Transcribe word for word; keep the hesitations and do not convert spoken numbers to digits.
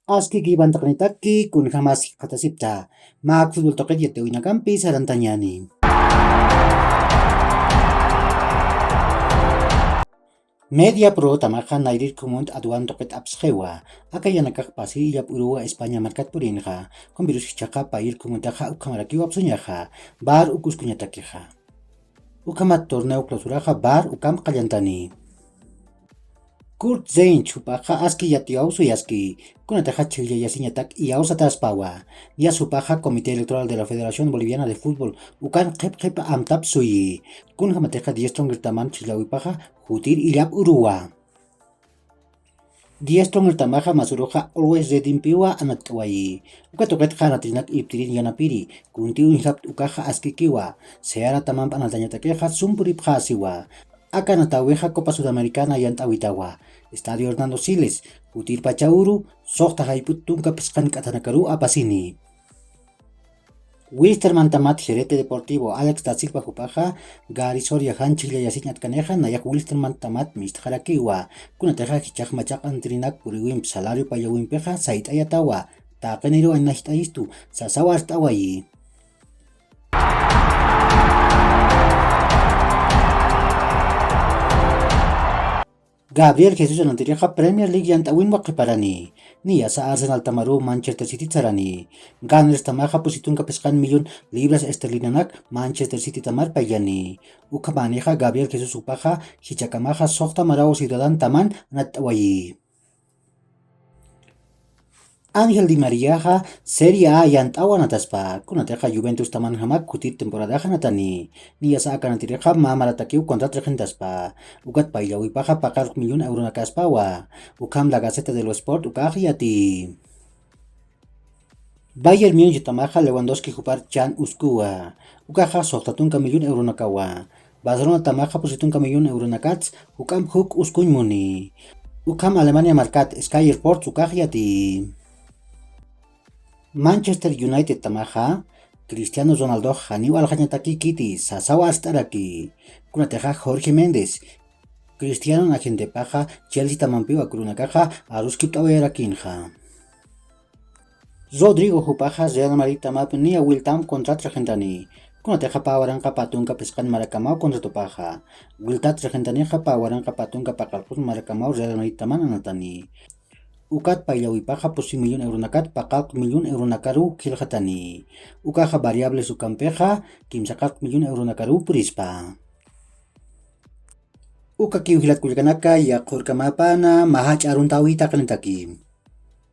Aski kiwantaqnitaki kunjamas jikxatasipta. Mak futbol tuqit yatiwinakampi sarantañani. Media Pro tamaxa nayrir khumunt aduan tuqit apsxiwa. Aka yanakax pasi illap uruwa España markat purinxa. Kumpirus jichhaqa payir khumuntaxa ukhamarakiw apsuñaxa. Bar ukuskuñatakixa. Ukhamat torneo clausuraxa bar ukamp qallantani. Kurt Zeinch jupaxa aski yatiyaw suyaski. Kunatixa chhijllayasiñatak iyawsataspawa. Niya jupaxa Comité Electoral de la Federación Boliviana de Fútbol ukan qhip qhip amtap suyi. Kunjamatixa diez trongertaman chhijllawipaxa jutir illap uruwa. Diez trongertamaxa masuruxa Always Readympiwa anatt'awayi. Uka tuqitxa anatrinak iptirin yanapiri. Kunti uñjapt ukaxa askikiwa. Seara tamamp anatañatakixa sumpuripxasiwa. Aka anatawixa Copa Sudamericana yant'awitawa. Estadio Hernando Siles. Jutirpacha uru. Suxta jayp'ut tunka phisqan k'athanakaru apasini. Wilstermantamat gerente deportivo Alex da Silva jupaxa Gary Soria jan chhijllayasiñ atkanixa nayax Wilstermantamat mistxarakiwa. Kunatixa jichhax machaq anatirinak puriwimp salario payllawimpixa sayt'ayatawa. Taqiniru anajt'ayistu sasaw art'awayi. Gabriel Jesus anatirixa Premier League yant'awinwa qhiparani. Niyasa Arsenaltamaru Manchester City sarani. Gannerstamaxa pusi tunka phisqan millón libras esterlinanak Manchester Citytamar payllani. Ukhamanixa Gabriel Jesus jupaxa jichhakamaxa suxta maraw ciudadantaman anatt'awayi. Ángel Di Mariaxa Serie A yant'aw anataspa. Kunatixa Juventustamanjamak jutir temporadaxa anatani. Niyasa aka anatirixa mä maratakiw contrat regentaspa. Ukat payllawipaxa paqallq millón euronakaspawa. Ukham La Gaceta de lo Sport ukax yati. Bayern Munichtamaxa Lewandowski jupar chan uskuwa. Ukaxa suxta tunka millón euronakawa. Barcelonatamaxa pusi tunka millón euronakats juk'amp juk uskuñ muni. Ukham Alemania markat Sky Sports ukax yati. Manchester Unitedtamaxa Cristiano Ronaldox janiw aljañatakikiti sasaw arst'araki. Kunatixa Jorge Méndez Cristianon agentepaxa Chelseatamampiw ak urunakaxa aruskipt'awayarakinxa. Rodrigo jupaxa Real Madridtamap niya Wiltamp contrat regentani. Kunatixa pä waranqa pä tunka phisqan marakamaw contratopaxa. Wiltat regentanixa pä waranqa pä tunka paqallqus marakamaw Real Madridtaman anatani. Ukat payllawipaxa pusi millón euronakat paqallq millón euronakaruw jilxatani. Ukaxa variables ukampixa kimsaqallq millón euronakaruw purispa. Ukakiw jilat kullakanaka, yaqha urkamapana mä jach'a aruntäwi taqinitaki.